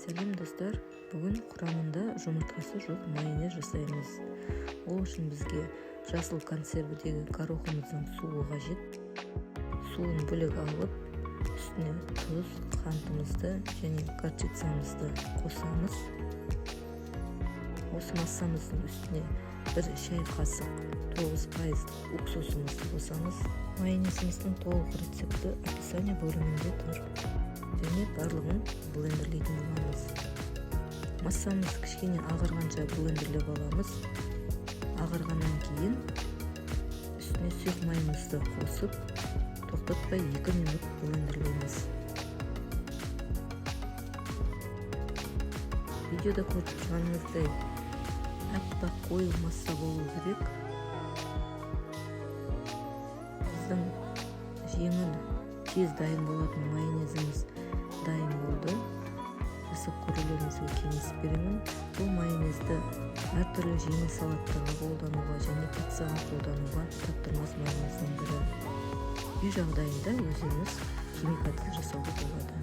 Сәлем, достар! Бүгін құрамында жұмыртқасы жоқ майонез жасаймыз. Ол үшін бізге жасыл консервідегі горохымыздың суы қажет. Суын бөлек алып, үстіне тұз, қантымызды және горчицамызды қосамыз. Осы массамыздың үстіне 1 шай қасық 9% уксусымызды қосамыз. Майонезіміздің толық рецепті описание бөлімінде тұр. Және барлығын блендерлейтін боламыз. Массамыз кішкене ағарғанша блендерлеп аламыз. Ағарғаннан кейін үстіне сұйық майымызды қосып, тоқтатпай 2 минут блендерлейміз. Видеода көріп тұрғаныңыздай, аппақ қою масса болу керек. Біздің жеңіл, тез дайын болатын майонезіміз дайын болды. Жасап көрулеріңізге кеңес беремін. Бұл майонезді әртүрлі жеңіл салаттарға қолдануға және пиццаға қолдануға таптырмас майонездің бірі. Үй жағдайында өзіміз химикатсыз жасауға болады.